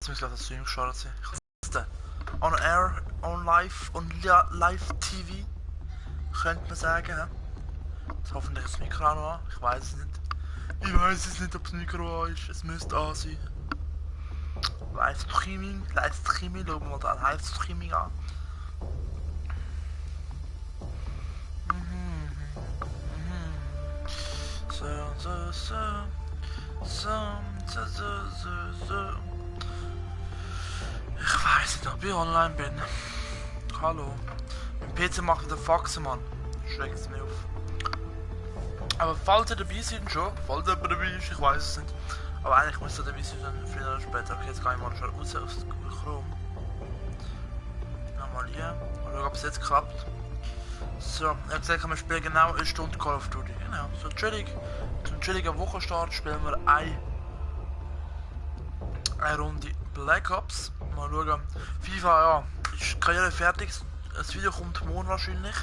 Jetzt muss ich das Stream gestartet sein. On Air, on Live, on Live TV. Könnte man sagen. Jetzt hoffentlich das Mikro auch noch an. Ich weiß es nicht. Ich weiß es nicht, ob das Mikro an ist. Es müsste an sein. Livestreaming, schauen wir mal da Livestreaming an. Ich weiß nicht, ob ich online bin. Hallo. Mein PC macht wieder Faxen, Mann. Schreckt es mir auf. Aber falls ihr dabei seid schon, falls jemand dabei ist, ich weiß es nicht. Aber eigentlich muss er dabei sein, dann früher oder später. Okay, jetzt gehe ich mal schon raus aus Google Chrome. Nochmal hier. Mal schauen, ob es jetzt klappt. So, ich habe gesagt, wir spielen genau eine Stunde Call of Duty. Genau, so chillig. Zum chilligen Wochenstart spielen wir eine Runde Black Ops. Mal schauen. FIFA, ja, ist Karriere fertig. Das Video kommt morgen wahrscheinlich.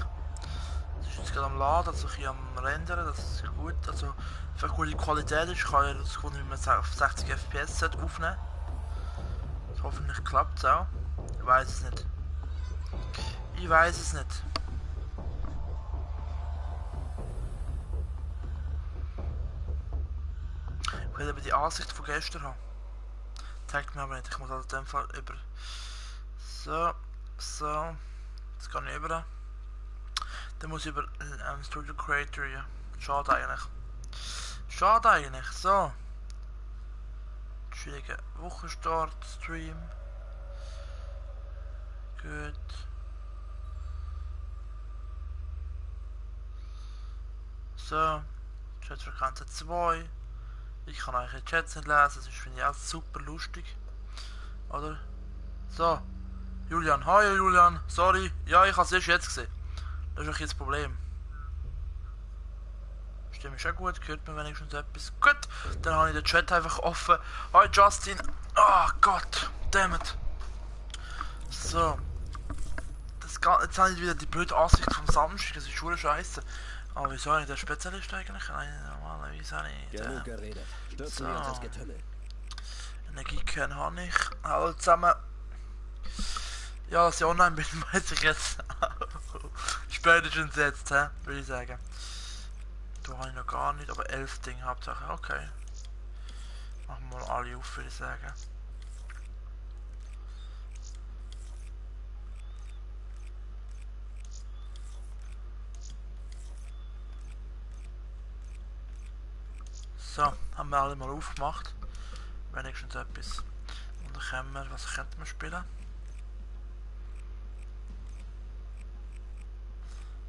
Das ist jetzt gerade am Laden, also ich am Rendern, das ist gut. Also, für gute Qualität ist, kann ich das Kunde, wie man auf 60 FPS aufnehmen. Das hoffentlich klappt es auch. Ich weiß es nicht. Ich weiß es nicht. Ich will aber die Ansicht von gestern haben. Zeigt mir aber nicht, ich muss also in dem Fall über. So. Jetzt kann ich über. Dann muss ich über Studio Creator, ja. Schade eigentlich. So. Schwieriger Wochenstart, Stream. Gut. So. Chatfrequenz 2. Ich kann eigentlich die Chats nicht lesen, das finde ich auch super lustig. Oder? So. Julian, hi Julian, sorry. Ja, ich habe es erst jetzt gesehen. Das ist auch jetzt das Problem. Stimme ist auch gut, hört man wenigstens etwas. Gut, dann habe ich den Chat einfach offen. Hi Justin. Oh Gott, dammit. So. Jetzt habe ich wieder die blöde Ansicht vom Samstag, das ist schon scheiße. Aber wieso habe ich den Spezialist eigentlich? Nein, normalerweise habe ich den. Genug geredet. Stürzen wir uns ins Getümmel. Energiekern habe ich. Hallo zusammen. Ja, dass ich online bin, weiß ich jetzt. Spätestens jetzt, würde ich sagen. Da habe ich noch gar nicht, aber 11 Dinge Hauptsache. Okay. Machen wir mal alle auf, würde ich sagen. So, haben wir alle mal aufgemacht. Wenigstens etwas. Und dann können wir, was könnten wir spielen?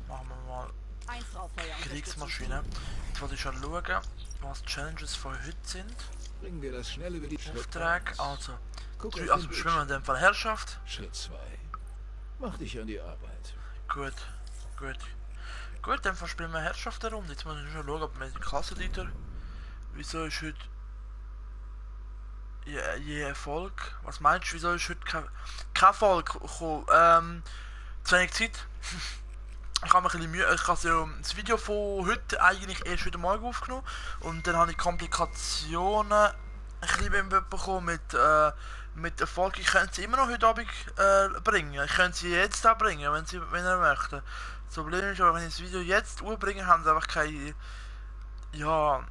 Machen wir mal Kriegsmaschine. Jetzt wollte ich schon schauen, was die Challenges von heute sind. Bringen wir das schnell über die Auftrag, also spielen wir in dem Fall Herrschaft. Schritt 2. Mach dich an die Arbeit. Gut, dann spielen wir Herrschaft eine Runde. Jetzt muss ich schon schauen, ob wir den Klassenleiter. Wieso ist heute je Erfolg? Was meinst du, wieso ist heute kein Erfolg gekommen? Zu wenig Zeit. Ich habe mir ein bisschen Mühe, ich habe das Video von heute eigentlich erst heute Morgen aufgenommen und dann habe ich Komplikationen ein bisschen bekommen mit Erfolg. Ich könnte sie immer noch heute Abend bringen. Ich könnte sie jetzt auch bringen, wenn ihr möchtet. Das Problem ist aber, wenn ich das Video jetzt bringe, haben sie einfach keine. Ja.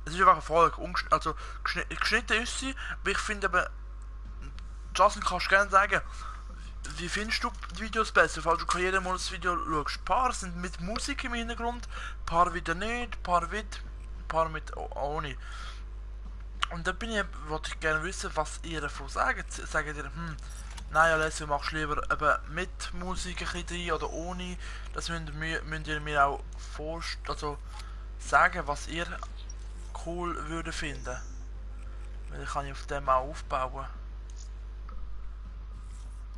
Es ist einfach Erfolg. Also geschnitten ist sie, aber ich finde aber. Justin, kannst du gerne sagen. Wie findest du die Videos besser, falls du jedes Mal das Video schaust? Ein paar sind mit Musik im Hintergrund, ein paar wieder nicht, ein paar mit ohne. Und da wollte ich gerne wissen, was ihr davon sagt. Sagt ihr, nein, Alessio, machst du lieber eben mit Musik ein bisschen drin oder ohne? Das müsst ihr mir auch sagen, was ihr cool würde finden. Weil dann kann ich auf dem auch aufbauen.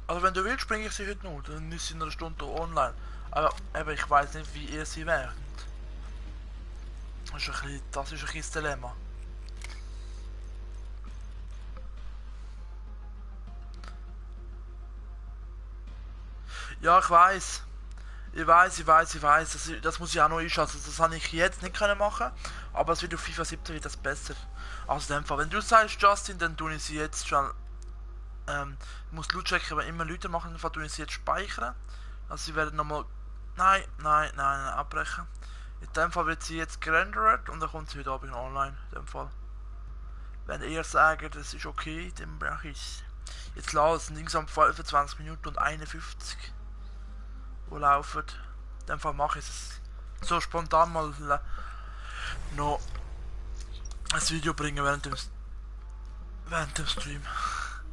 Also wenn du willst, bringe ich sie heute noch, dann ist sie in einer Stunde online. Aber eben, ich weiß nicht, wie ihr sie wählt. Das ist ein bisschen das Dilemma. Ja, ich weiß. Das muss ich auch noch einschätzen. Das habe ich jetzt nicht können machen. Aber es wird auf FIFA 17 wird das besser. Also in dem Fall, wenn du sagst, Justin, dann tue ich sie jetzt schon Ich muss laut checken, wenn immer Leute machen, dann tue ich sie jetzt speichern. Also sie werden nochmal... Nein, abbrechen. In dem Fall wird sie jetzt gerendert und dann kommt sie heute Abend online. In dem Fall. Wenn ihr sagt, das ist okay, dann brauche ich es. Jetzt lassen es insgesamt 25 Minuten und 51, wo laufen. In dem Fall mache ich es so spontan mal noch ein Video bringen während dem Stream.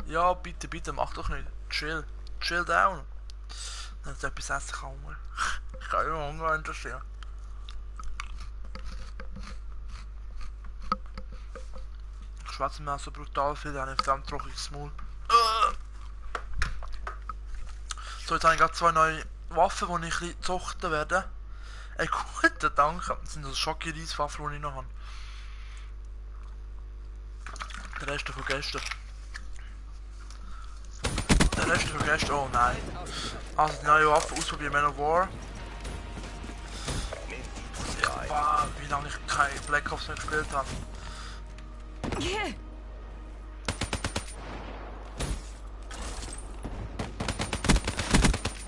Ja, bitte, mach doch nicht. Chill down. Wenn du etwas essen kann, Hunger. Ich kann immer Hunger interessieren. Ich schwätze mir auch so brutal viel, dann habe ich verdammt trockenes Maul. So, jetzt habe ich gerade 2 neue Waffen, die ich ein bisschen zochten werde. Gut, danke. Das sind so Schoki-Reiswaffeln, die ich noch habe. Der Rest von gestern. Oh nein. Also die neue Waffe ausprobieren, Man of War. Wow, wie lange ich keine Black Ops mehr gespielt habe.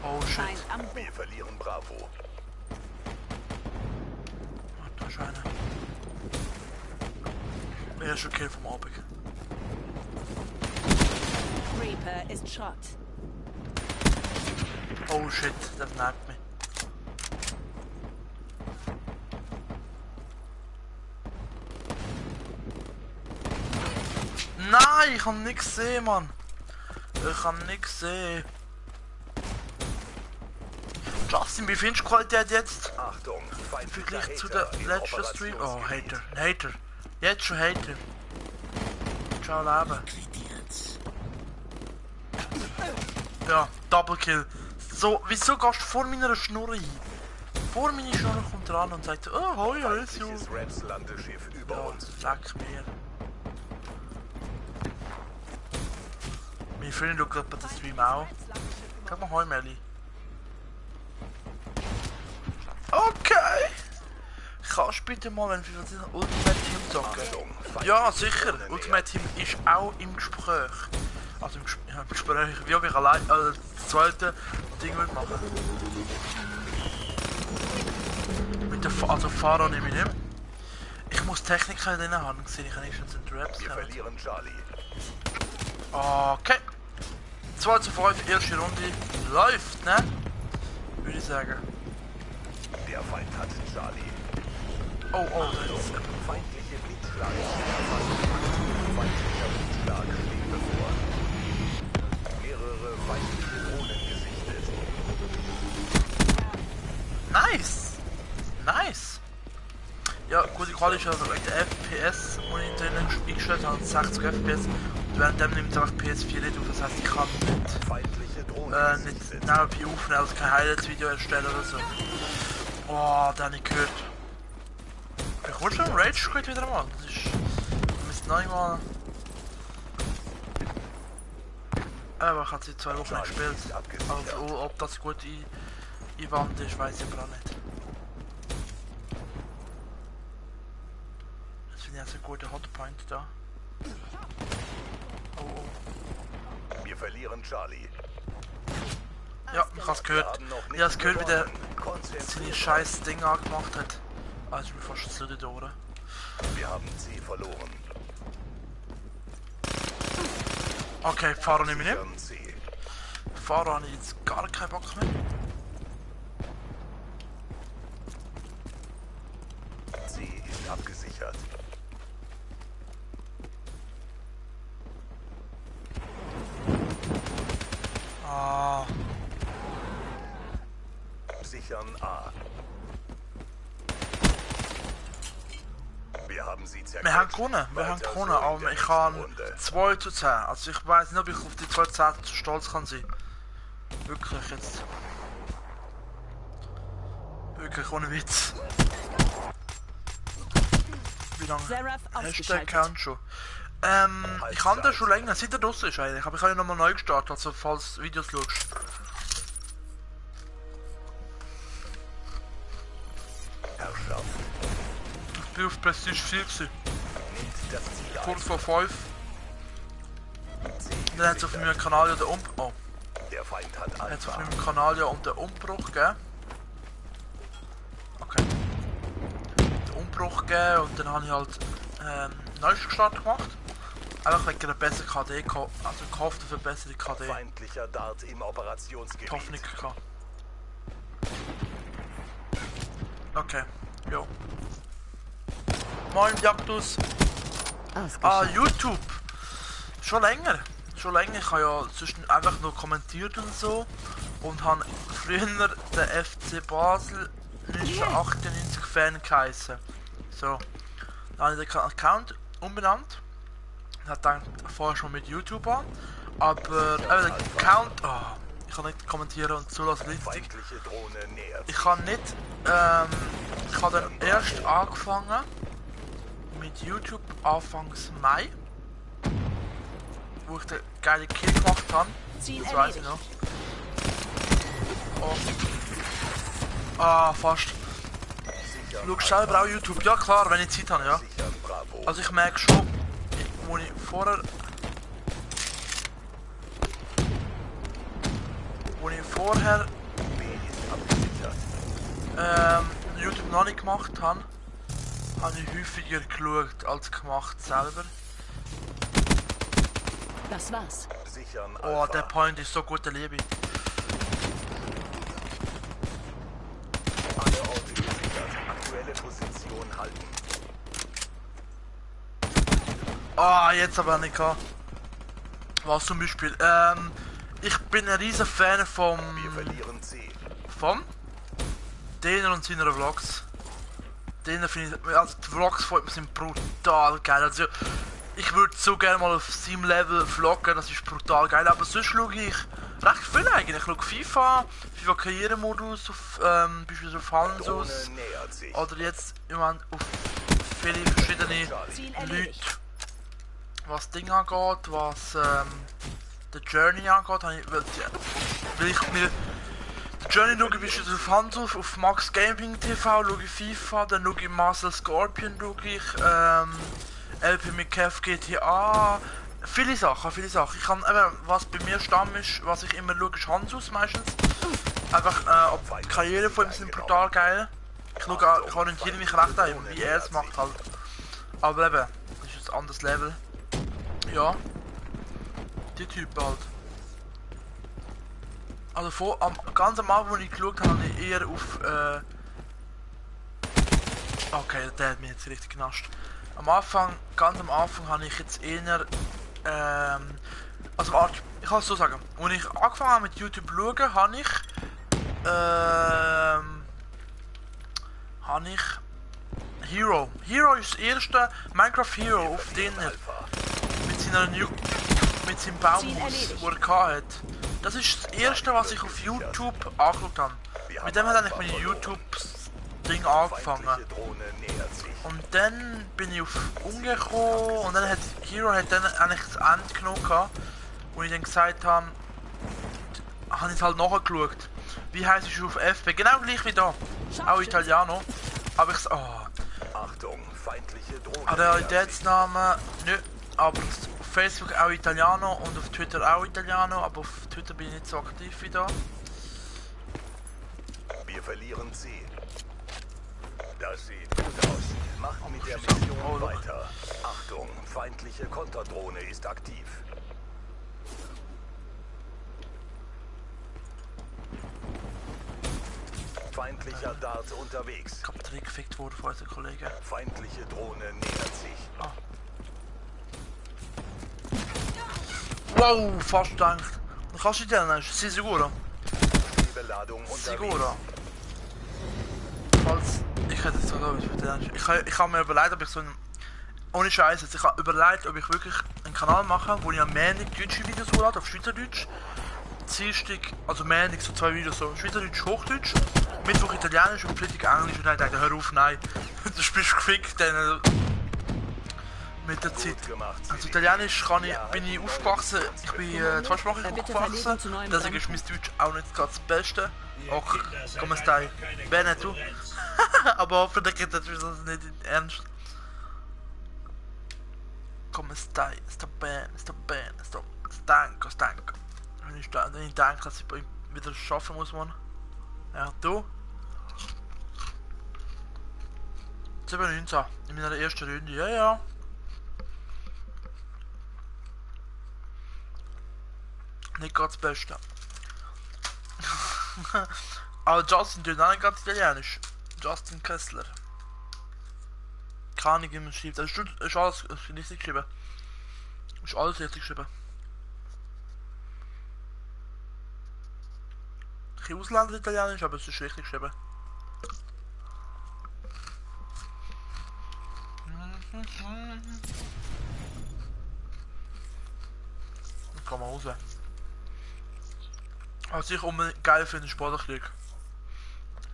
Oh shit. Wir verlieren Bravo. Ach du Scheine. Erster Kill vom Abend. Reaper is shot. Oh shit, das nervt mich. Nein, ich hab nichts gesehen, Mann. Ich hab nichts gesehen. Justin, wie findest du die Qualität jetzt? Achtung, Im Vergleich zu der letzten Stream? Oh, Hater. Jetzt schon Hater. Ciao, Leben. Ja, Double Kill. So, wieso gehst du vor meiner Schnur hin? Vor meine Schnur kommt er an und sagt, oh, hoi, alles jo. Landeschiff über Ja, uns. leck mir. Meine Freundin schaut gerade bei den Stream auch. Sag mal hoi, Melli. Okay. Kannst du bitte mal, wenn wir Ultimate Team zocken? Ja, sicher. Ultimate Team ist auch im Gespräch. Also im Gespräch, wie ob ich allein das zweite Ding will machen. Mit der also Fahrer nehme ich nicht. Ich muss Techniker drin haben, dann sehe ich wenigstens in den Raps. Wir verlieren Charlie. Okay. 2 zu 5, erste Runde läuft, ne? Würde ich sagen. Der Feind hat Charlie. Oh, das ist Feindliche Blitzschlag. Feindlicher Blitzschlag steht bevor. Mehrere feindliche Drohnen gesichtet. Nice. Ja, gut, die Quali ist also wegen der FPS, wo ich drinnen eingestellt habe, 60 FPS. Und währenddem nimmt es einfach PS4 nicht auf, das heisst, ich kann Feindliche Drohnen nicht gesichtet. nebenbei aufnehmen, also kein Highlights-Video erstellen oder so. Oh, den habe ich gehört. Ich wollte schon Rage Quit wieder mal. Das ist. Wir müssen noch einmal. Aber ich habe seit 2 Wochen nicht gespielt. Also, ob das gut einwand ist, weiß ich aber auch nicht. Das finde ich jetzt ein guter Hotpoint da. Oh. Wir verlieren Charlie. Ja, ich habe es gehört. Ich habe es gehört, wie der seine scheiß Ding angemacht hat. Also ich bin fast zu den Ohren. Wir haben sie verloren. Okay, Fahrer nehme ich nicht. Sichern sie. Fahrer habe ich jetzt gar keinen Bock mehr. Sie ist abgesichert. Ah, Sichern A. Wir haben sie zerquetscht. wir haben gewonnen, aber ich kann 2 zu 10. Also ich weiß nicht, ob ich auf die 2 zu 10 zu stolz kann sein. Wirklich jetzt. Wirklich ohne Witz. Wie lange Seraph hast du den ausgeschaltet. Account schon? Ich habe den schon länger, seit er draussen ist eigentlich. Aber ich habe ihn nochmal neu gestartet, also falls du Videos schaust. Herrschaft. Ich bin auf Prestige 4 gewesen. Nimmt das Ziel Kurz ein. vor 5. Sie Dann hat es auf meinem Kanal ja den Umbruch. Oh, Der Feind hat hat es auf Alpha. meinem Kanal ja den Umbruch gegeben. Okay. Den Umbruch gegeben und dann habe ich halt Neustart gemacht. Einfach wegen einer besseren KD, also gehofft auf eine bessere KD. Feindlicher Dart im Operationsgebiet. Hoffnung gehabt. Okay, jo. Moin Jaktus. Ah, YouTube. Schon länger. Schon länger. Ich habe ja zwischen einfach nur kommentiert und so. Und habe früher den FC Basel 1998 Fan geheißen. So. Dann habe ich den Account umbenannt. Ich habe gedacht, vorher schon mit YouTube an. Aber der Account. Oh, ich kann nicht kommentieren und zulassen. Feindliche Drohne nähert Ich habe nicht. Ich habe dann erst angefangen mit YouTube Anfangs Mai. Wo ich den geilen Kill gemacht habe. Ziel Das weiß ich noch. erledigt. Oh. Ah, fast. sichern. Schau selber auch YouTube. Ja klar, wenn ich Zeit habe, ja. Sichern Bravo. Also ich merke schon, wo ich vorher B ist abgesichert. YouTube noch nicht gemacht habe, habe ich häufiger geschaut als gemacht selber. Das war's. Sichern Oh, Alpha. der Point ist so gut, der liebe ich. Alle Orte gesichert. Aktuelle Position halten. Ah, jetzt aber nicht gehabt. Was zum Beispiel? Ich bin ein riesen Fan vom Wir verlieren C. Dehner und seiner Vlogs. Dehner finde ich, also die Vlogs von ihm sind brutal geil. Also ich würde so gerne mal auf seinem Level vloggen, das ist brutal geil. Aber sonst schaue ich recht viel eigentlich. Ich schaue FIFA Karrieremodus, auf beispielsweise auf Hansos. Drohne nähert sich. Oder jetzt im Moment auf viele verschiedene Ziel Leute, erledigt. was Ding angeht, was der Journey angeht, will ich mir die Journey schaue ich auf Hansos, auf Max Gaming TV, schaue ich FIFA, dann schaue ich Marcel Scorpion, schaue ich LP mit Kev GTA, viele Sachen. Ich kann eben, was bei mir Stamm ist, was ich immer schaue, ist Hansos meistens. Einfach, ob die Karriere von ihm sind brutal geil. Ich orientiere mich recht an ihm, wie er es macht halt. Aber eben, das ist ein anderes Level. Ja. Die Typen halt. Also ganz am Anfang, wo ich geschaut habe, habe ich eher auf okay, der hat mich jetzt richtig genascht. Ganz am Anfang habe ich jetzt eher also warte, ich kann es so sagen. Als ich angefangen habe mit YouTube zu schauen, habe ich Hero. Hero ist das erste Minecraft Hero auf den mit seinem Baumhaus, wo er hatte. Das ist das erste, was ich auf YouTube angeschaut habe. Mit dem hat eigentlich meine YouTube-Ding angefangen. Feindliche Drohne nähert sich. Und dann bin ich auf umgekommen und dann hat Hero dann eigentlich das Ende genommen gehabt, wo ich dann gesagt habe, habe ich es halt nachgeschaut. Wie heisst es auf FB? Genau gleich wie da. Auch Italiano. Aber ich Achtung, feindliche Drohne. Realitätsname, nö. Aber auf Facebook auch Italiano und auf Twitter auch Italiano, aber auf Twitter bin ich nicht so aktiv wie da. Wir verlieren C. Das sieht gut aus. Macht mit der Mission Oh, look. weiter. Achtung, feindliche Konterdrohne ist aktiv. Feindlicher Dart unterwegs. Ich habe direkt gefickt worden von unseren Kollegen. Feindliche Drohne nähert sich. Wow, fast gedacht. Dann kannst du den nehmen. Sei sicuro. Beladung unterwegs. Sicuro. Falls ich hätte jetzt sogar ich habe mir überlegt, ob ich so einen. Ohne Scheiß, ich habe überlegt, ob ich wirklich einen Kanal mache, wo ich am Montag deutsche Videos hochlade, auf Schweizerdeutsch. Dienstag, also Montag so 2 Videos, so Schweizerdeutsch, Hochdeutsch, Mittwoch Italienisch und Freitag Englisch. Und dann dachte ich, hör auf, nein, du bist gefickt, dann mit der Zeit. Gut gemacht. Also Italienisch bin ich aufgewachsen, ich bin zweisprachig Bitte aufgewachsen, verlegen zu neuem deswegen ist mein Deutsch auch nicht gerade das Beste. Auch, come stai? Bene, du? Aber hoffentlich geht das nicht in Ernst. Come stai? Sto bene, stanco. Wenn ich denke, dass ich wieder schaffen muss, man. Ja, du? 7-19 in meiner ersten Runde, ja. Nicht gerade das Beste. Aber Justin tut auch nicht gerade italienisch. Justin Kessler. Keine Ahnung, wie man schreibt. Das ist alles richtig geschrieben. Ist alles richtig geschrieben. Ein bisschen Ausländer-Italienisch, aber es ist richtig geschrieben. Dann kann man raus. Was ich unbedingt geil finde, ist Sportkrieg.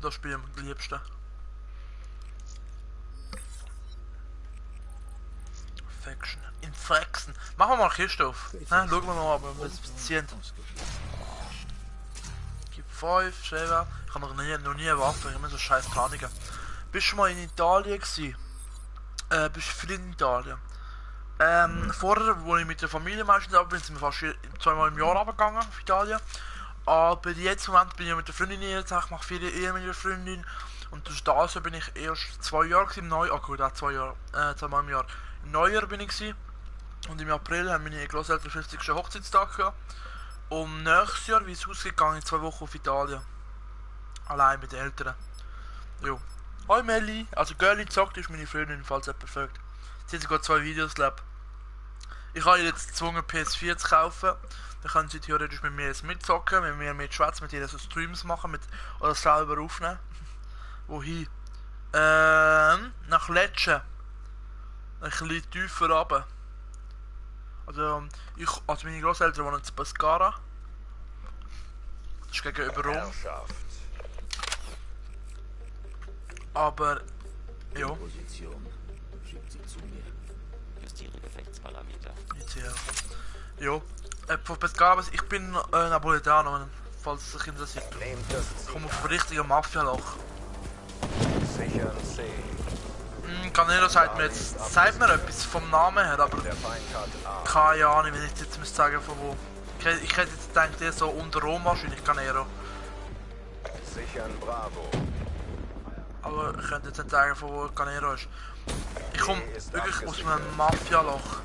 Das Spiel am liebsten. Infection. Machen wir mal eine Kiste auf. Schauen wir mal, ob wir es ziehen. Gib 5, Schäfer. Ich habe noch nie eine Waffe, ich habe immer so scheiß Planungen. Bist du schon mal in Italien gewesen? Bist du viel in Italien? Vorher, wo ich mit der Familie meistens ab bin, sind wir fast 2-mal im Jahr runtergegangen auf Italien. Aber jetzt im Moment bin ich mit der Freundin jetzt, ich mache 4 Jahre mit der Freundin. Und durch das bin ich erst 2 Jahre im Neujahr, gut, auch 2 Jahre, 2-mal im Jahr. Im Neujahr bin ich gewesen. Und im April haben meine Großeltern 50. Hochzeitstag gehabt. Und nächstes Jahr, wie es ausgegangen, in 2 Wochen auf Italien. Allein mit den Eltern. Jo. Hoi Melli, also Girlie zockt ist meine Freundin, falls jemand fragt. Sie hat sogar 2 Videos, glaub. Ich habe ihr jetzt gezwungen PS4 zu kaufen. Dann können sie theoretisch mit mir jetzt mitzocken, mit mir mitschwätzen, mit ihr so Streams machen oder selber aufnehmen. Wohin? Nach Lecce. Ein bisschen tiefer runter. Also meine Großeltern wohnen in Pescara. Das ist gegenüber Rom. Herrschaft. Aber, ja. Position. Schickt sie zu mir. Justiere Gefechtsparameter. Jetzt hier. Ja. Von Pescara, ich bin Napoletano, falls es sich interessiert. Nehmt das Ich Ziel komme an. auf ein richtiges Mafia-Loch. Sichern C. Canero sagt mir etwas vom Namen her, aber Der Feind hat A. keine Ahnung, wenn ich jetzt müsste sagen von wo. Ich hätte jetzt gedacht, der so unter Rom wahrscheinlich, Canero. Sichern Bravo. Aber ich könnte jetzt nicht sagen, von wo Canero ist. Ich komme wirklich aus einem Mafia-Loch.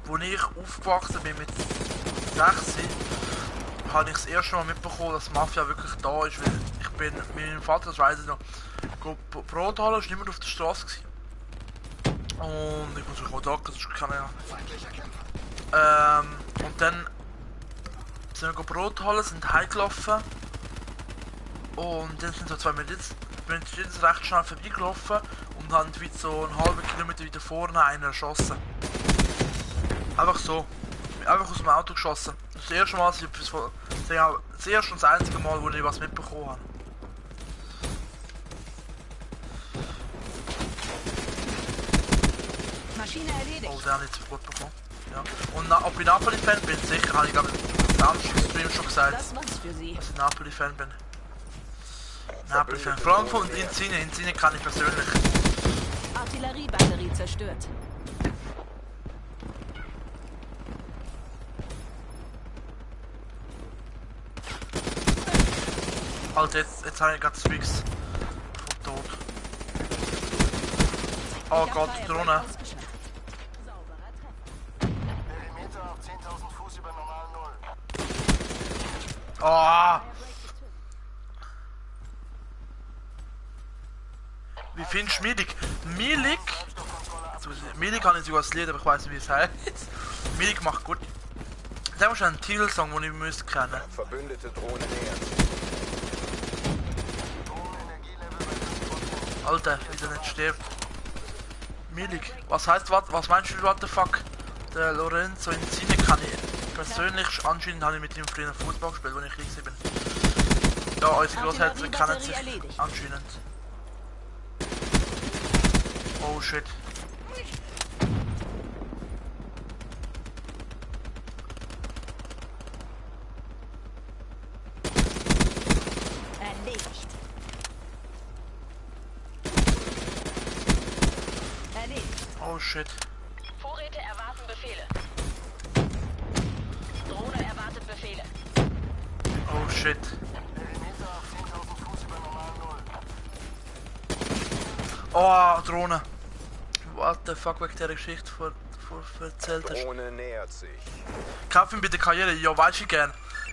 Wo ich aufgewachsen bin mit 6, habe ich das erste Mal mitbekommen, dass Mafia wirklich da ist. Weil ich bin mit meinem Vater, das weiss ich noch, Brot holen, ist niemand auf der Straße gewesen. Und ich muss mich mal sagen, das ist keine Ahnung. Und dann sind wir Brot holen, sind heimgelaufen. Und dann sind so 2 Minuten jetzt recht schnell vorbeigelaufen und haben so einen halben Kilometer wieder vorne einen erschossen. Einfach so. Einfach aus dem Auto geschossen. Das ist das erste Mal, das erste und das einzige Mal, wo ich was mitbekommen habe. Maschine erledigt. Oh, der hat jetzt gut bekommen. Ja. Und ob ich Napoli-Fan bin, sicher, habe ich glaube ich im Stream schon gesagt, Das war's für Sie. dass ich Napoli-Fan bin. Napoli-Fan. Vor allem von Insigne. Insigne kann ich persönlich. Artilleriebatterie zerstört. Alter, jetzt habe ich gerade Swix. Vom Tod. Oh Gott, Drohne. Sauberer Treffer. Perimeter auf 10.000 Fuß über normal Null. Oh! Wie findest du Milik? Milik? Milik kann ich sogar das Lied, aber ich weiß nicht wie es heißt. Milik macht gut. Das ist ein Titelsong, den ich müsste kennen. Verbündete Drohne nähert. Alter, wie der nicht stirbt. Milik, was heißt was meinst du, what the fuck? Der Lorenzo Insigne kann ich persönlich, anscheinend habe ich mit ihm früher Fußball gespielt, als ich klein bin. Ja, unsere Großeltern kennen sich anscheinend. Oh shit. Erledigt. Erledigt. Oh shit. Vorräte erwarten shit. Oh, Drohne. What the fuck, wegen dieser Geschichte vor erzählt hast. Drohne nähert sich. Kauf ihn bei der Karriere, ja, weiß ich gern.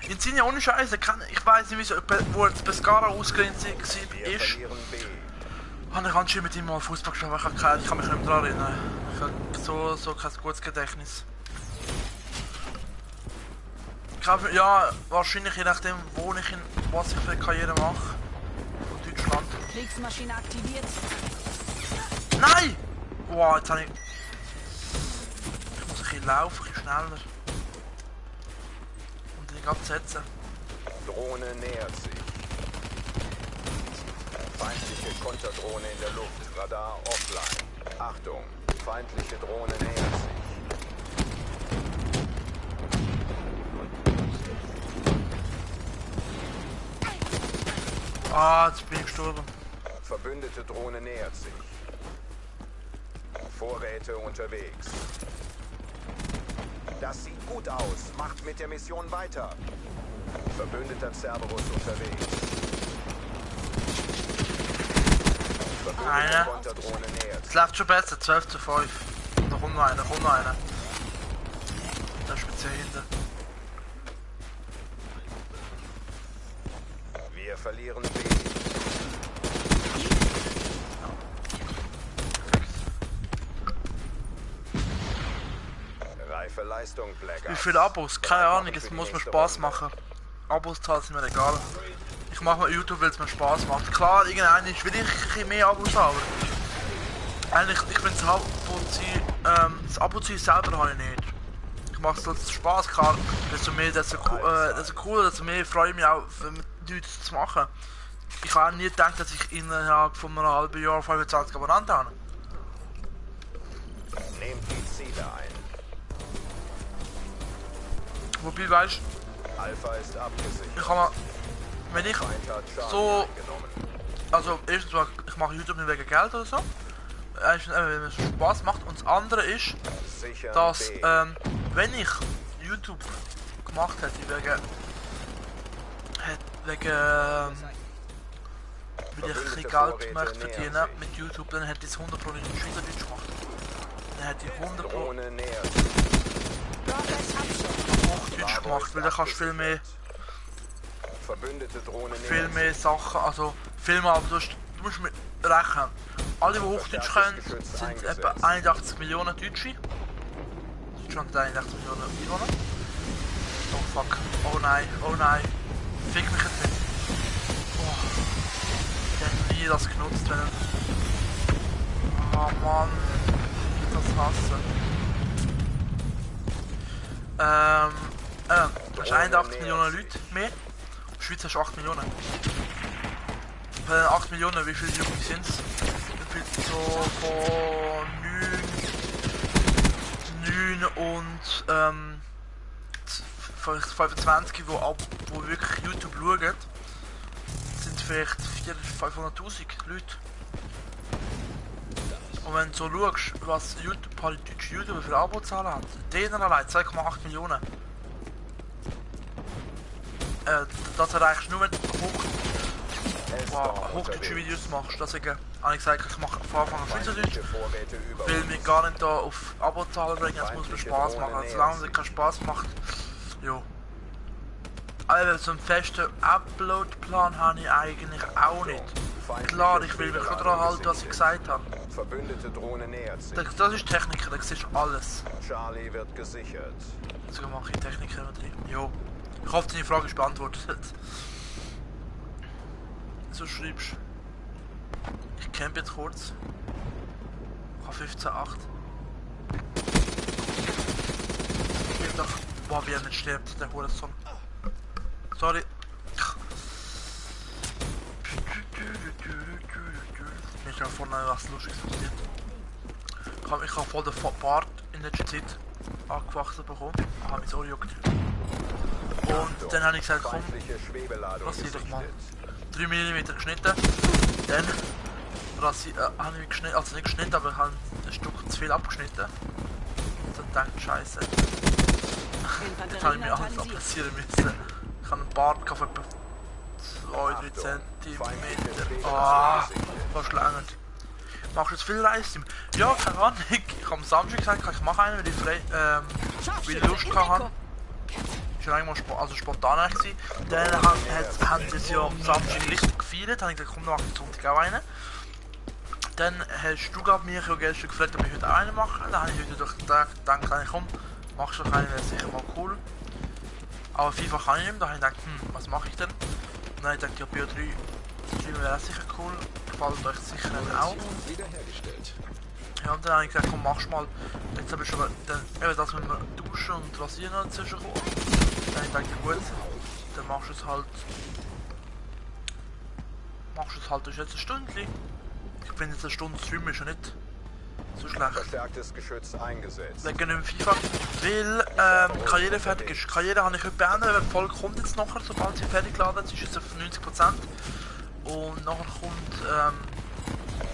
In Sinne ohne Scheiße, ich weiß nicht, wieso, wo jetzt Pescara ausgrenzt Wir ist. verlieren B. Habe ich anscheinend mit ihm mal Fußball gespielt, aber ich kann mich nicht mehr daran erinnern. Ich habe so kein gutes Gedächtnis. Ja, wahrscheinlich je nachdem, was ich für eine Karriere mache. Von Deutschland. Kriegsmaschine aktiviert. Nein! Wow, jetzt habe ich... Ich muss ein bisschen laufen, ein bisschen schneller. Und den gerade setzen. Drohne nähert sich. Feindliche Konterdrohne in der Luft. Radar offline. Achtung, feindliche Drohne nähert sich. Ah, jetzt bin ich gestorben. Verbündete Drohne nähert sich. Vorräte unterwegs. Das sieht gut aus. Macht mit der Mission weiter. Verbündeter Cerberus unterwegs. Verbündete Einer. Konterdrohne nähert Es sich. läuft schon besser, 12:5. Da kommt noch einer, Da ist speziell hinten. Wir verlieren B. Reife Leistung, Blackout. Wie viele Abos? Keine Ahnung, es muss mir Spaß machen. Abos zahlen sind mir egal. Ich mache mal YouTube, weil es mir Spaß macht. Klar, irgendwann will ich ein bisschen mehr Abos haben, aber eigentlich, ich finde das Abo-Ziel selber habe ich nicht. Ich mache es als Spaß, klar. Desto mehr, desto cooler, desto mehr freue ich mich auch, mit Leuten zu machen. Ich habe auch nie gedacht, dass ich innerhalb von einem halben Jahr 25 Abonnenten habe. Nehmt die Ziele ein. Wobei, weißt Alpha ist abgesichert. ich kann mal, wenn ich Feind hat Charlie so, eingenommen. also erstens mal, ich mache YouTube nicht wegen Geld oder so, erstens, wenn es Spaß macht, und das andere ist, Sichern dass B. wenn ich YouTube gemacht hätte weil ich ein bisschen Geld möchte verdienen mit YouTube, dann hätte ich es 100% in Schweizerdeutsch gemacht. Dann hätte ich 100% Drohne nähert. Progress Abschluss. Hochdeutsch gemacht, weil dann kannst du Verbündete Drohne viel nähert. mehr Sachen, also viel mehr, aber du musst mit rechnen. Alle, die Hochdeutsch können, sind etwa 81 Millionen Deutsche. Deutschland hat 81 Millionen Einwohner. Oh fuck, oh nein, fick mich jetzt nicht. Oh. Ich hätte nie das genutzt, wenn... Oh Mann, ich das hasse. Das ist 81 Millionen Leute mehr. In der Schweiz hast du 8 Millionen. Bei den 8 Millionen, wie viele Jugendliche sind es? So von 9 und 25, wo wirklich YouTube schauen, sind vielleicht 500'000 Leute. Und wenn du so schaust, was YouTube, deutsche YouTuber für Abozahlen hat, denen allein 2,8 Millionen. Das erreichst du nur, wenn du hochdeutsche Videos machst. Deswegen habe ich gesagt, ich mache von Anfang an Schweizerdeutsch, will mich gar nicht da auf Abozahlen bringen, es muss mir Spaß machen. Solange es keinen Spaß macht, jo. Aber so einen festen Upload-Plan habe ich eigentlich auch nicht. Klar, ich will mich daran halten, was ich gesagt habe. Verbündete Drohne nähert sich. Das ist Techniker, das ist alles. Charlie wird gesichert. Deswegen mache ich Techniker drin. Jo. Ich hoffe, deine Frage ist beantwortet. So schreibst du. Ich camp jetzt kurz. Ich habe 15,8. Ich will doch. Boah, wie er nicht stirbt, der Hurensohn. Sorry. Ich habe vorne was Lustiges passiert. Ich habe voll den Bart in letzter Zeit angewachsen bekommen. Habe mich so gejuckt. Und dann habe ich gesagt, komm, Feindliche Schwebeladung rasier doch mal. gesichtet. 3 mm geschnitten. Dann habe ich geschnitten, also nicht geschnitten, aber ich habe ein Stück zu viel abgeschnitten. Und dann dachte ich, Scheiße. Jetzt habe ich mir alles abrasieren müssen. Ich habe einen Bart von etwa 2-3 Feindliche cm. Pfleger Ah, gesichtet. verschlängend. Machst du jetzt viel Livestream? Ja, keine Ahnung. Ich habe am Samstag gesagt, ich mache einen, weil ich frei, weil ich Lust hatte. Ist ja eigentlich mal spontan gewesen. Dann haben sie es ja am Samstag richtig gefeiert. Dann habe ich gesagt, komm, dann mache ich Sonntag auch einen. Dann hast du gerade mich ja gestern gefragt, ob ich heute auch einen mache. Dann habe ich heute durch den Tag gedacht, komm, machst du doch einen, wäre sicher mal cool. Aber FIFA kann ich nicht mehr. Da habe ich gedacht, was mache ich denn? Und dann habe ich gedacht, ja, BO3 Stream wäre auch sicher cool. Gefällt euch sicher auch. Wiederhergestellt. Ja, und dann habe ich gesagt, komm, machst mal. Jetzt habe ich schon dann, eben das mit dem Duschen und Rasieren dazwischen gekommen. Dann habe ich gedacht, ja gut, dann machst du es halt. Das ist jetzt eine Stunde. Ich finde jetzt eine Stunde Stream ist ja nicht so schlecht. Verstärktes Geschütz eingesetzt. Wegen dem FIFA, weil Karriere fertig ist. Karriere habe ich heute beendet, weil die Folge kommt jetzt nachher, sobald sie fertig geladen ist, ist es auf 90%. Und nachher kommt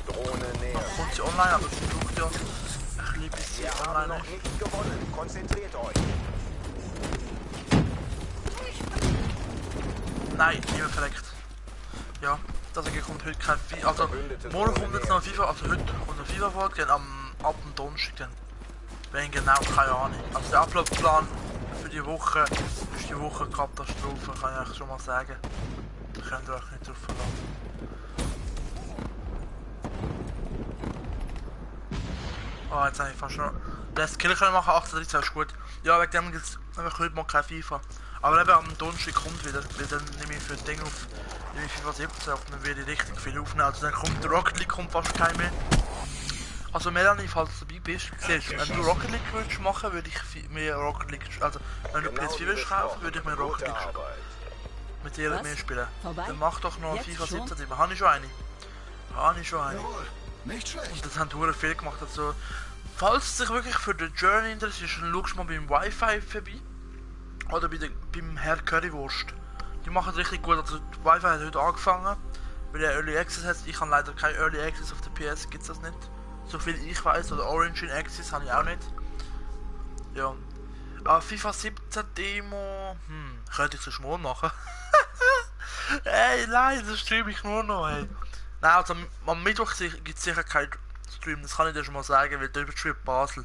Drohne näher. sie online, aber sie braucht ja ein bisschen bis sie Wir haben online noch ist. nicht gewonnen. Konzentriert euch. Nein, nicht mehr verreckt. Ja, deswegen kommt heute kein FIFA. Also, morgen kommt jetzt noch ein FIFA, also heute kommt noch FIFA vor, dann ab dem Donnerstag dann. Wenn genau, keine Ahnung. Also der Uploadplan für die Woche ist die Woche Katastrophe, kann ich eigentlich schon mal sagen. Da könnt ihr euch nicht drauf verlassen. Oh, jetzt habe ich fast schon. Das Kill können machen, 18 ist gut. Ja, wegen dem gibt es heute mal kein FIFA. Aber eben am Donnerstag kommt wieder, weil dann nehme ich für das Ding auf, nehme ich FIFA 17 auf, dann werde ich richtig viel aufnehmen. Also dann kommt der Rocket League kommt fast kein mehr. Also Melanie, falls du dabei bist, siehst, wenn du Rocket League würdest machen, würde ich mir Rocket League, also wenn du PS4 würdest kaufen, würde ich mir Rocket League mit dir Was? mehr spielen. Vorbei? Dann mach doch noch Jetzt FIFA schon? 17 Team. Habe ich schon eine. Jawohl, nicht schlecht. Und das haben die viel gemacht. Also, falls es sich wirklich für die Journey interessiert, dann schau mal beim Wi-Fi vorbei. Oder beim Herr Currywurst. Die machen es richtig gut. Also, die Wi-Fi hat heute angefangen. Weil der Early Access hat. Ich habe leider kein Early Access auf der PS, gibt es das nicht. So viel ich weiß. Oder Origin Access habe ich auch nicht. Ja. Aber FIFA 17 Demo. Könnte ich so morgen machen. Ey, nein, das streame ich nur noch, ey. Nein, also am Mittwoch gibt es sicher keinen Stream, das kann ich dir schon mal sagen, weil der überschreibt Basel.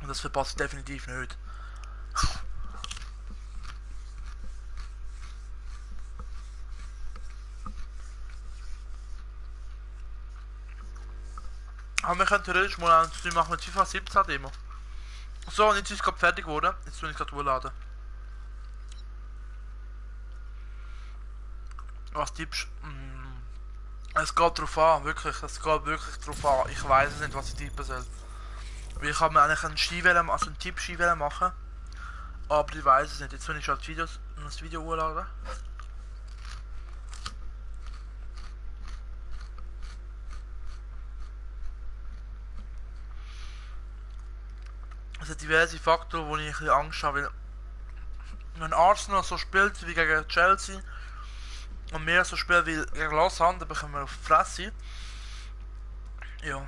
Und das verpasse ich definitiv nicht. Aber wir können theoretisch mal einen Stream machen mit FIFA 17 Demo. So, und jetzt ist es gerade fertig geworden. Jetzt tue ich gerade hochladen. Was tippst du? Es geht drauf an, wirklich. Es geht wirklich drauf an. Ich weiß es nicht, was ich tippen soll. Weil ich habe mir eigentlich einen Tipp-Ski machen. Aber ich weiß es nicht. Jetzt will ich schon das Video hochladen. Es hat diverse Faktoren, wo ich ein bisschen Angst habe. Weil wenn Arsenal so spielt wie gegen Chelsea und mehr so spielen wie gegen Lausanne, dann bekommen wir auf die Fresse. Ja.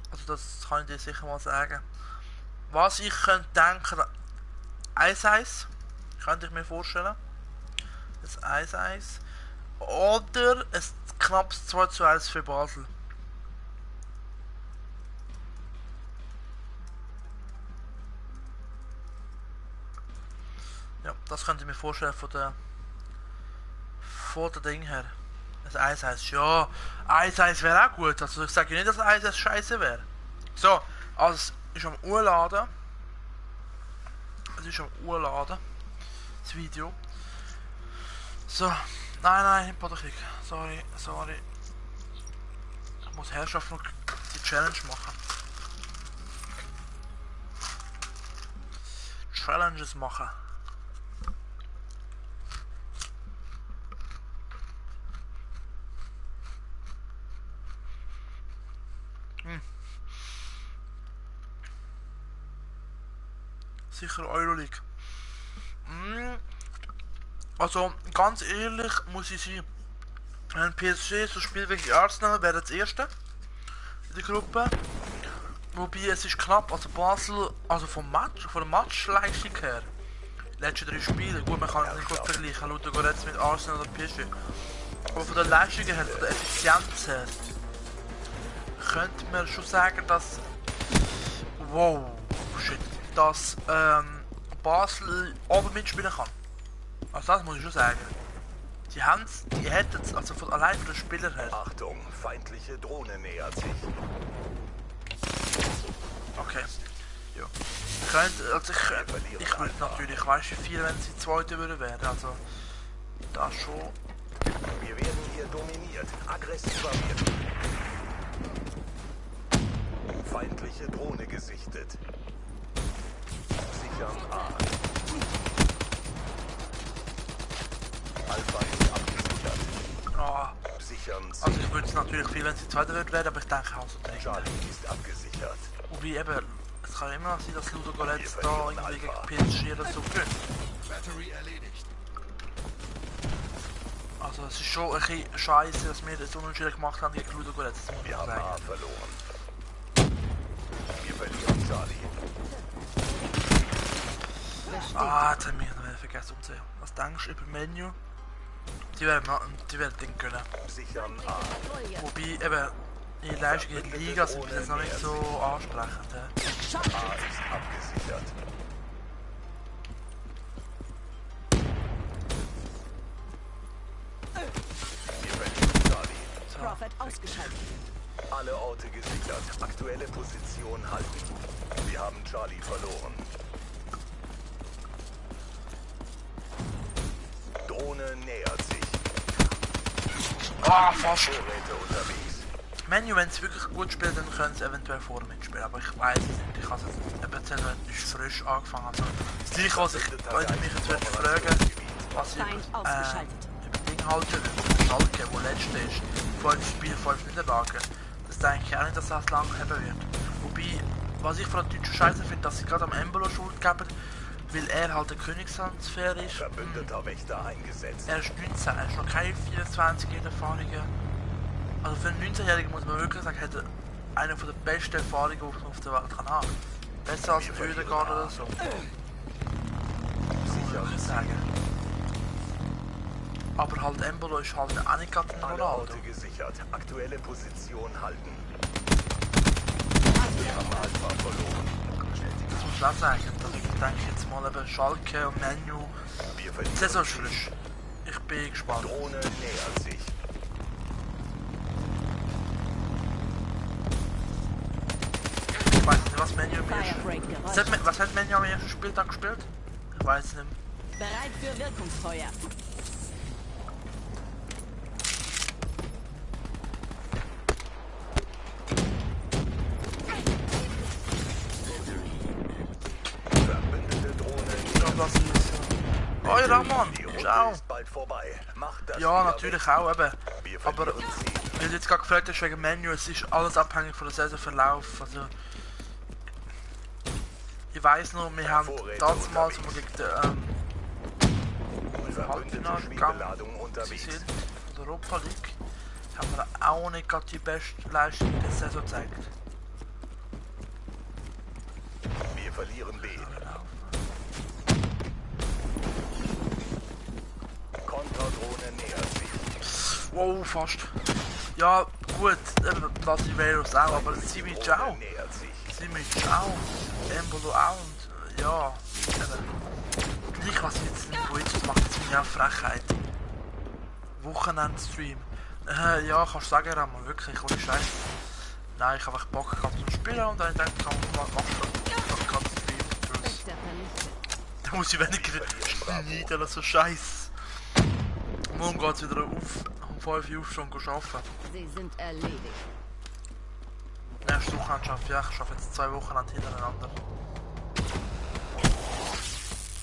Also das kann ich dir sicher mal sagen. Was ich könnte denken, 1-1 könnte ich mir vorstellen. Das 1-1. Oder ein knappes 2-1 für Basel. Ja, das könnte ich mir vorstellen von der Ding her. Das 1-1, ja, 1-1 wäre auch gut. Also ich sage nicht, dass 1-1 scheiße wäre. So, also es ist am Urladen. Es ist am Urladen. Das Video. So, nein, nicht Podderklick. Sorry. Ich muss Herrschaft noch die Challenge machen. Challenges machen. Sicher Euroleague. Also ganz ehrlich muss ich sein, wenn PSG so spielt wie Arsenal, wäre das erste in der Gruppe. Wobei es ist knapp, also Basel, also von der Matchleistung her, letzten 3 Spiele. Gut, man kann es nicht gut vergleichen, Ludogorets mit Arsenal oder PSG. Aber von der Leistung her, von der Effizienz her, könnte man schon sagen, dass... Wow, shit. Dass Basel oben mitspielen kann. Also das muss ich schon sagen. Die hätten es, also allein von den Spielern her. Achtung, feindliche Drohne nähert sich. Okay. Ja. Ich würde natürlich, weißt du, viel, wenn sie zweite würden werden. Also, das schon. Wir werden hier dominiert. Aggressiver wird. Feindliche Drohne gesichtet. Sichern A. Alpha ist abgesichert. Oh, Sichern C. also ich würde es natürlich viel, wenn sie zweite würden werden, aber ich denke auch so dritte. Charlie ist abgesichert. Wobei eben, es kann immer noch sein, dass Ludogorets da irgendwie gegen PSG oder so gewinnt. Battery erledigt. Also es ist schon ein bisschen scheiße, dass wir das Unentschieden gemacht haben gegen Ludogorets, das muss Wir ich haben sagen. A verloren. Wir verlieren Charlie. Jetzt haben wir noch vergessen umzusehen. Was denkst du über Menü? Die werden Ding können. Sichern A. Wobei eben die Leistung in der Liga sind bis jetzt noch nicht so ansprechend. Ja. A ist abgesichert. Wir verlieren Charlie. Prophet ausgeschaltet. Alle Orte gesichert. Aktuelle Position halten. Wir haben Charlie verloren. Drohne nähert sich. Ah, fast! Vorräte unterwegs. Menü, wenn sie wirklich gut spielen, dann können sie eventuell vorne mitspielen, aber ich weiß es nicht. Ich habe es jetzt eben nicht frisch angefangen. Also, das Gleiche, was ich mich jetzt würde fragen, was ich Feind ausgeschaltet. über Ding halte, über Schalke, wo letzte ist, 5 Spiele, 5 Niederlagen. Das denke ich auch nicht, dass das lang haben wird. Wobei, was ich von der deutschen Scheiße finde, dass sie gerade am Embolo Schuld geben, weil er halt der Königstransfer ist. Verbündeter Wächter eingesetzt. Er ist 19, er ist noch keine 24 Erfahrungen. Also für einen 19-Jährigen muss man wirklich sagen, hat er eine der besten Erfahrungen, die man auf der Welt kann haben. Besser als ein Ödegaard oder so. Muss ich sagen. Aber halt Embolo ist halt auch nicht gerade ein Alle Ronaldo. Orte gesichert. Aktuelle Position halten. Wir haben Alpha verloren. Das muss ich auch sagen. Also ich denke jetzt mal eben Schalke und Menü. Wir Die Saison verlieren ist frisch. Ich bin gespannt. Drohne nähert sich. Ich weiß nicht, was Menü am ersten... Firebreak-Geräusch. Was hat Menü am ersten Spieltag gespielt? Ich weiß es nicht mehr. Bereit für Wirkungsfeuer. Verbündete Drohne Ja, das ist... Hoi Ramon! Die Runde Ciao! ist bald vorbei. Macht das Ja, wieder natürlich weg. auch eben. Wir Aber verlieren sie. weil du jetzt gerade gefragt hast wegen Menü, es ist alles abhängig von der Saisonverlauf. Also, ich weiss noch, wir haben damals, als wir gegen den Verbündete Halbfinale gegangen Spielbeladung unterwegs. sind, von der Europa League, haben wir auch nicht gerade die beste Leistung in der Saison gezeigt. Wir verlieren B. Konterdrohne nähert sich. Wow, fast. Ja, gut, eben Lasiveros auch, aber Simic Drohne auch. nähert sich. Simic auch. Embolo auch und ja, eben. Gleich was jetzt in Twitch macht, jetzt meine Frechheit. Wochenendstream. Ja, kannst du sagen, Ramon, wirklich, ohne Scheiß. Nein, ich habe einfach Bock gehabt zum Spielen und dann denke ich, machst du ganz viel draus. Wächter vernichtet. Da muss ich weniger schneiden oder so Scheiß. Morgen geht es wieder um 5 Uhr aufstehen und arbeiten. Sie sind erledigt. Nächste Woche arbeite ich, ja, ich arbeite jetzt 2 Wochen hintereinander.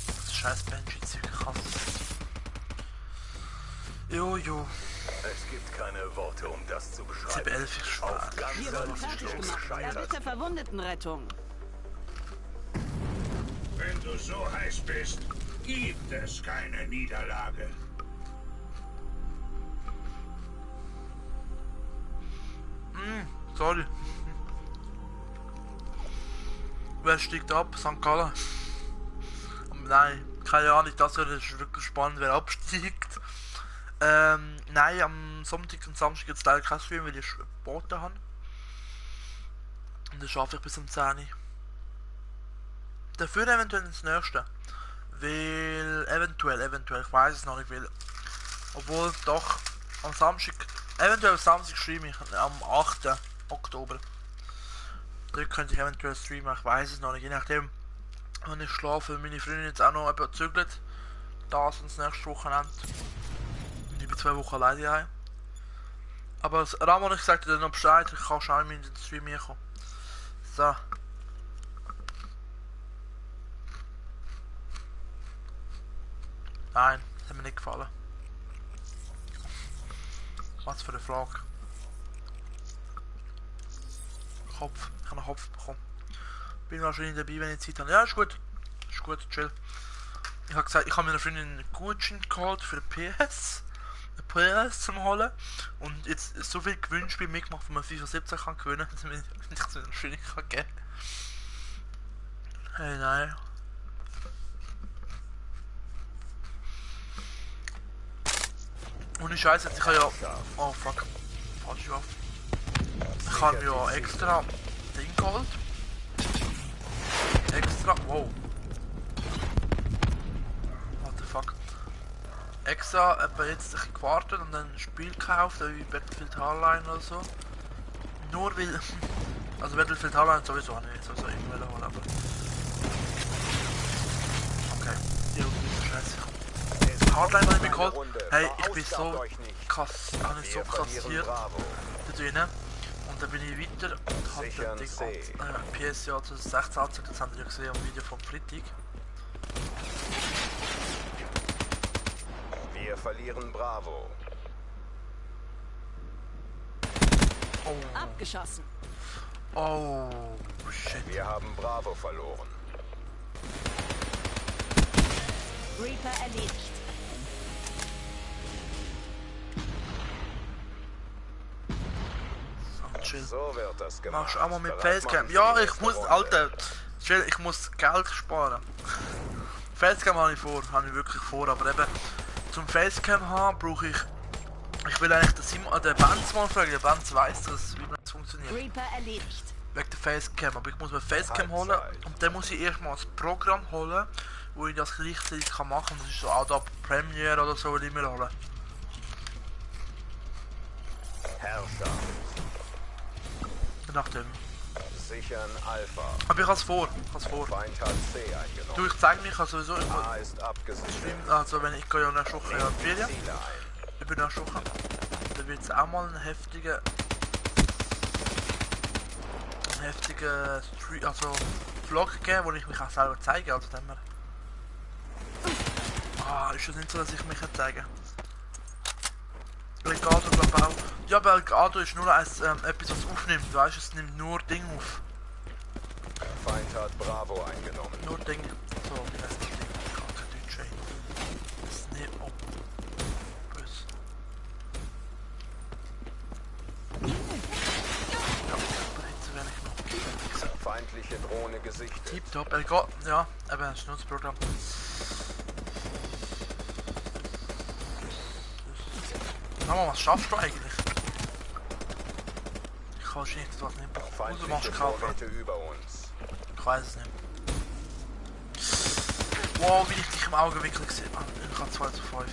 Das scheiß Banshee-Zeug, ich hasse es. Jo. Es gibt keine Worte, um das zu beschreiben. 7-11 ist schwer. Auf Wir ganzer wurden fertig Linie gemacht. Ja, gescheitert. bitte Verwundetenrettung. Wenn du so heiß bist, gibt es keine Niederlage. Sorry. Wer steigt ab? St. Gallen? Nein, keine Ahnung, das ist wirklich spannend, wer absteigt. Nein, am Sonntag und Samstag gibt es leider kein Stream, weil ich Boten habe. Und das schaffe ich bis um 10 Uhr. Dafür eventuell ins nächste. Weil, eventuell, ich weiß es noch nicht, weil. Obwohl, doch, am Samstag, eventuell am Samstag streame ich, am 8. Oktober. Dort könnte ich eventuell streamen, ich weiß es noch nicht, je nachdem, wenn ich schlafe, meine Freundin jetzt auch noch etwas zügelt. Das und das nächste Wochenende. Und ich bin 2 Wochen alleine daheim. Aber das Ramon hat gesagt, er hat noch Bescheid, ich kann schon in den Stream kommen. So. Nein, das hat mir nicht gefallen. Was für eine Frage. Kopf, ich habe einen Kopf bekommen. Bin wahrscheinlich dabei, wenn ich Zeit habe. Ja, ist gut, chill. Ich habe gesagt, ich habe mir Freundin einen Gutschein geholt für den PS. Eine PS zum holen. Und jetzt ist so viel Gewinnspiel mitgemacht, wo man FIFA 17 kann gewinnen, damit ich es mir Freundin kann geben. Hey, nein. Und ich scheiße, ich habe ja. Oh fuck. Falsche Waffe. Ich habe ja extra Ding geholt. Extra. Wow. What the fuck. Extra jetzt ein bisschen gewartet und dann ein Spiel gekauft, wie Battlefield Hardline oder so. Nur weil. Also Battlefield Hardline sowieso nicht, sowieso irgendwann holen, aber. Okay. Die Runde ist scheiße. Hardline habe ich mir geholt. Hey, ich bin so krass, habe ich so kassiert da drinnen. Und dann bin ich weiter und habe den PSA 2016 angezeigt, das habt ihr ja gesehen am Video vom Freitag. Wir verlieren Bravo. Oh. Abgeschossen. Oh, shit. Wir haben Bravo verloren. Reaper erledigt. Chill. So wird das gemacht. Machst du auch mal mit Bereit Facecam? machen Ja, für die ich nächste muss, Runde. Alter, chill, ich muss Geld sparen. Facecam habe ich wirklich vor, aber eben zum Facecam haben brauche ich will eigentlich den Benz mal fragen, der Benz weiss das, wie das funktioniert. Reaper erledigt. Wegen der Facecam, aber ich muss mir Facecam holen und dann muss ich erstmal das Programm holen, wo ich das gleichzeitig machen kann. Das ist so Adobe Premiere oder so, will ich mir holen. Herrscher. Je nachdem. Sichern Alpha. Aber ich hab's vor, Feind hat C eingenommen. Du, ich zeig mich, also sowieso, ich A ist abgesichert. also wenn ich gehe ja nächste Woche in die Ferien, Ziele ein. ich bin nächste Woche, dann wird es auch mal einen heftigen Stream, also Vlog geben, wo ich mich auch selber zeige, also dann ist es nicht so, dass ich mich zeige. Belgrado glaube ich auch. Ja, Belgrado ist nur etwas, was aufnimmt, weißt du, es nimmt nur Ding auf. Feind hat Bravo eingenommen. Nur Ding. So, wie heißt das Ding? Ich kann kein Deutsch reden. Das ist nicht ob. Böse. Ja, aber jetzt werde ich noch. Feindliche Drohne gesichtet. Tipptopp, Belgrado. Ja, eben, das ist nur das Programm. Sag mal, was schaffst du eigentlich? Ich kann wahrscheinlich das nicht. Du Feindliche machst Kaffee. Vorräte über uns. Ich weiß es nicht. Wow, wie ich dich im Augenwinkel gesehen habe. Ich habe 2 zu 5.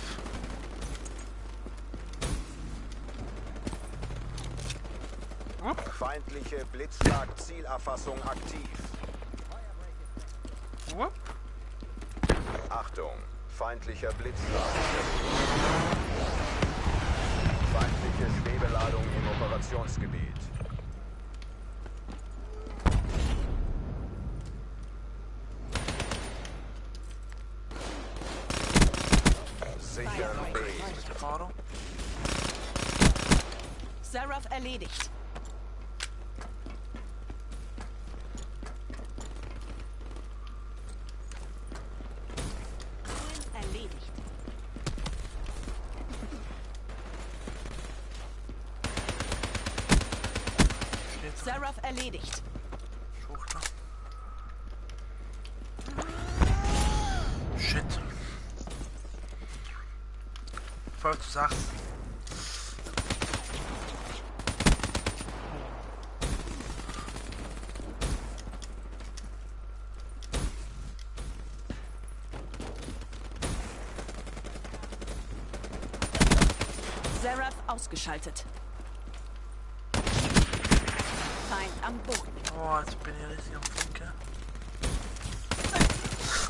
Feindliche Blitzschlag-Zielerfassung aktiv. Whoop. Achtung, feindlicher Blitzschlag. Feindliche Schwebeladung im Operationsgebiet. Sichern B. Fahrer. Seraph erledigt. Erledigt. Steht Seraph erledigt. Schuchter. Shit. 12:6. Seraph ausgeschaltet. Feind am Boden. Oh, jetzt bin ich richtig am Funken.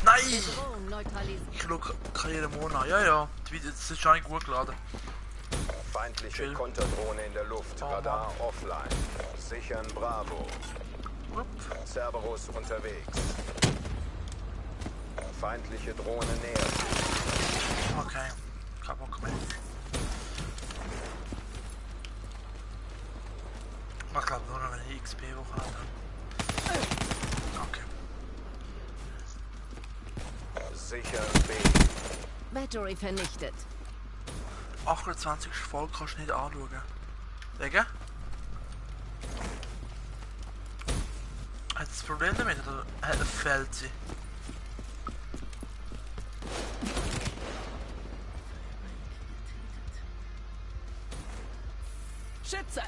Nein! Bedrohung neutralisiert. Ich schaue Karriere Mona. Ja, ja. Das ist schon nicht gut geladen. Feindliche Chill. Konterdrohne in der Luft. Oh, Radar offline. Sichern Bravo. Upp. Cerberus unterwegs. Feindliche Drohne nähert sich. Okay. Kein Bock mehr. Ich glaube nur noch, wenn ich XP hoch habe. Okay. Sichern B. Battery vernichtet. 28. Folge kannst du nicht anschauen. Wegen? Hat das Problem damit oder fehlt sie? Schütze!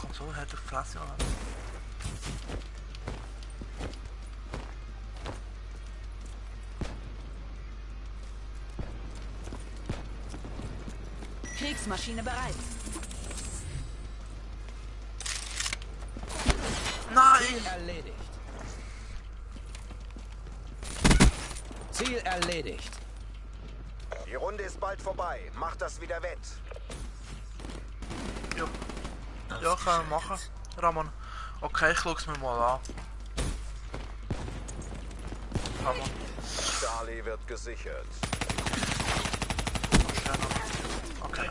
Komm so, hätte ich Fresse oder? Kriegsmaschine bereit. Nein! Erledigt. Ziel erledigt. Die Runde ist bald vorbei. Macht das wieder wett. Ja. Ja, können wir machen. Ramon. Okay, ich schaue es mir mal an. Ramon. Charlie wird gesichert. Okay.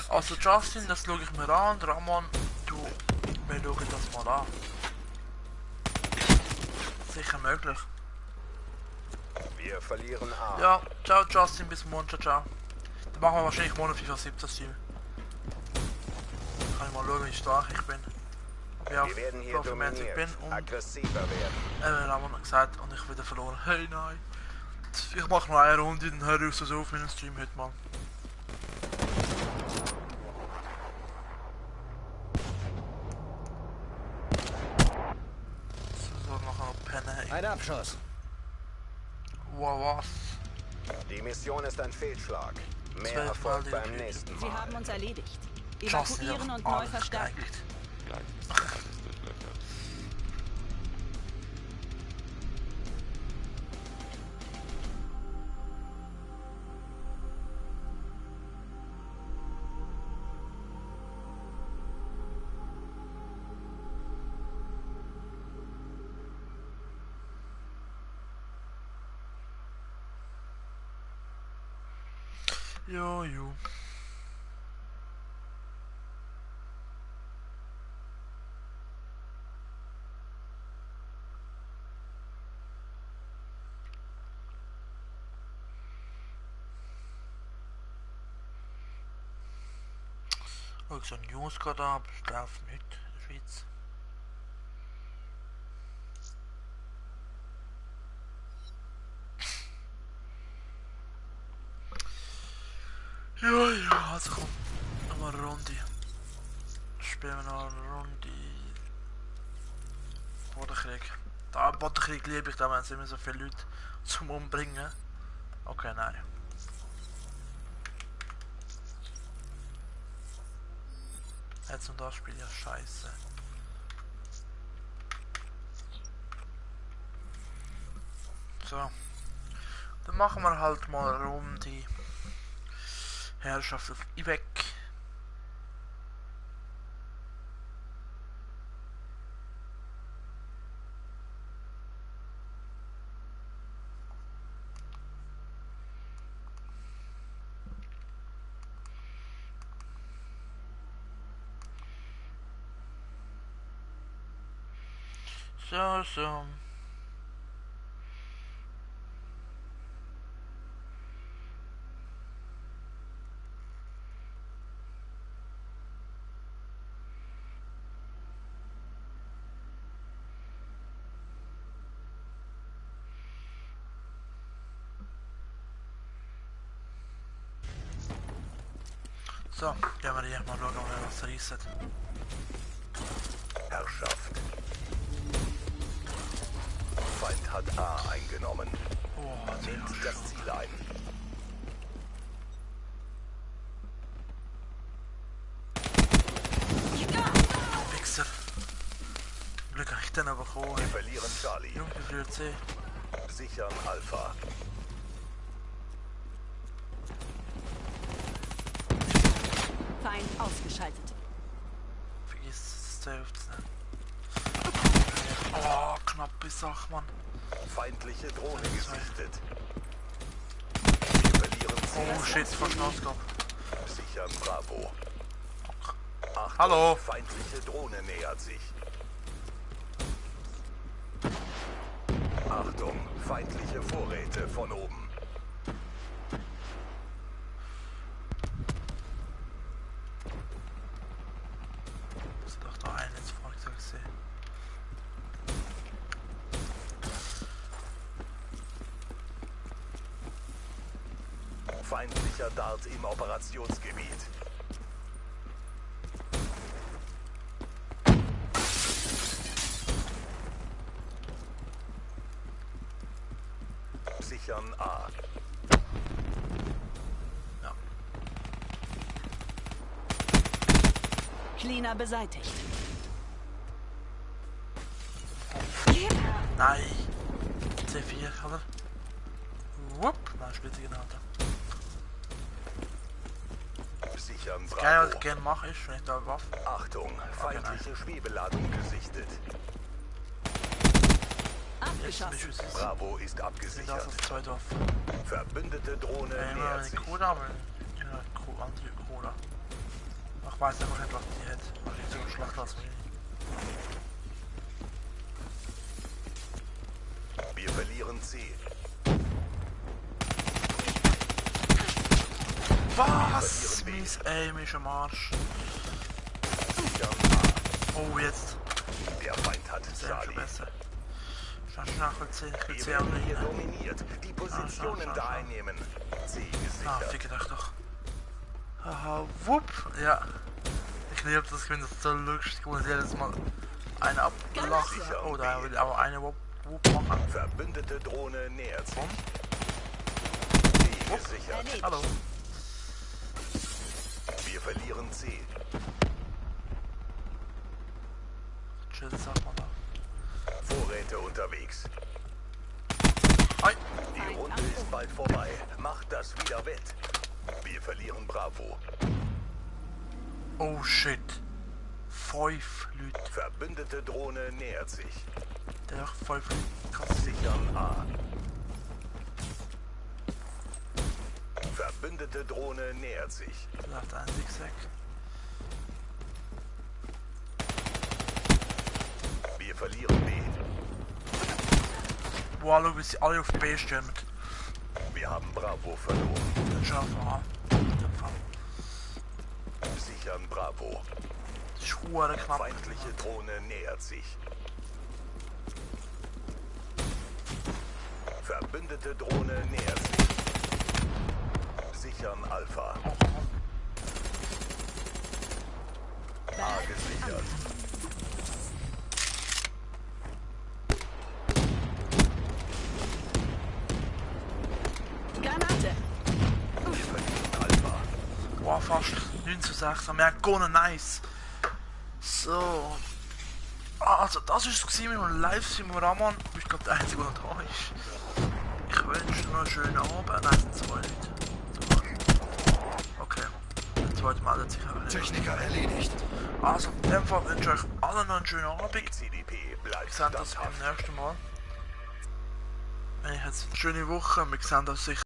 Also Justin, das schaue ich mir an. Und Ramon, wir schauen das mal an. Sicher möglich. Wir verlieren A. Ja, ciao Justin, bis morgen, ciao, ciao. Dann machen wir wahrscheinlich morgen FIFA 17 Stream. Kann ich mal schauen, wie stark ich bin. Ob ich auf Wir werden hier Profimatic bin dominiert. und Aggressiver werden. Ramon hat gesagt und ich wieder verloren. Hey nein. Ich mache noch eine Runde, dann höre ich so auf meinen Stream heute mal. So, nachher noch pennen. Ein Abschuss. Wow, was? Die Mission ist ein Fehlschlag. Mehr 12 Erfolg Mal beim die nächsten Sie Mal. haben uns erledigt. Justin Evakuieren hat und neu alles verstärken. geeignet. Gleich ist alles durchlöchert. Jo, jo. Schau so ein News gerade an, aber laufen nicht in der Schweiz. Ja, ja, also komm, nochmal eine Runde. Spielen wir noch eine Runde. Bodenkrieg. Da, Bodenkrieg liebe ich, da wenn es immer so viele Leute zum Umbringen. Okay, nein. Jetzt und das Spiel ja scheiße. So. Dann machen wir halt mal eine Runde. Herrschaft auf Iwek. So, so. So, gehen wir hier mal schauen, was er reisset. Herrschaft. Feind hat A eingenommen. Oh, Nehmt das Ziel ein. Wichser. Glück habe ich den aber bekommen. Wir verlieren Charlie. Junge, verliert C. Sichern Alpha. Feind ausgeschaltet. Vergiss es, C aufzunehmen. Oh, knappe Sache, Mann. Feindliche Drohne gesichtet. Wir verlieren Oh shit, fast ausgegangen. Sichern Bravo. Achtung, Hallo. feindliche Drohne nähert sich. Achtung, feindliche Vorräte von oben. Das ist doch da einen ins Fahrzeug gesehen. Feindlicher Dart im Operationsgebiet. Sichern A. Ja. Cleaner beseitigt. Nein. C4, oder? Wupp. Nein, Splitter genau da. Sichern Geil, was Bravo. ich gerne mache, ist, wenn ich da eine Waffe. Achtung, feindliche Schwebeladung gesichtet. Jetzt Abgeschossen. bin ich es. Bravo ist Ich bin das abgesichert. als zweite Waffe. Verbündete Drohne Immer nähert eine sich. Cola, aber ja, andere Cola. Ich weiß einfach nicht, was die hat. Weil ich so schlecht als mir. Wir verlieren C. Was? Mies Aim ist am Arsch. Sichern A. Oh, jetzt. Der Feind hat Das ist ja schon Charlie. besser. Schau schnell, C. Ich will Wir C werden anlegen. hier dominiert. Die Positionen schau. da einnehmen. C Ah, gesichert. fick dich doch. Haha, wupp. Ja. Ich liebe das, ich finde das so lustig, wo jedes Mal eine ablacht. Sicher. Oh, da will ich auch eine wupp machen. Verbündete Drohne nähert sich. Und? C gesichert. Erledigt. Hallo. Wir verlieren C. Chill, sag mal da. Vorräte unterwegs. Hi. Die Runde ist bald vorbei. Macht das wieder wett. Wir verlieren Bravo. Oh shit. 5 Leute. Verbündete Drohne nähert sich. Der 5 Leute. Krass. Sichern A. Verbündete Drohne nähert sich. Vielleicht ein Zigzag. Wir verlieren B. Wow, schau, wie sie alle auf B stürmen. Wir haben Bravo verloren. Dann schaffen wir an. In dem Fall. Sichern Bravo. Das ist hure knapp. Feindliche Drohne nähert sich. Verbündete Drohne nähert sich. Sichern Alpha. A gesichert. Granate. Wir verlieren Alpha. Wow, fast 9 zu 6. Wir haben gewonnen, nice. So. Also, das war es mit dem Livestream, Raman. Du bist gerade der Einzige, der da ist. Ich wünsche dir noch einen schönen Abend. Nein, es sind 2 Leute. Okay. Der zweite meldet sich aber nicht. Techniker erledigt. Also, in dem Fall wünsche ich euch allen noch einen schönen Abend. CDP Wir bleibt sehen uns beim standhaft. nächsten Mal. Ich habe jetzt eine schöne Woche. Wir sehen uns sicher.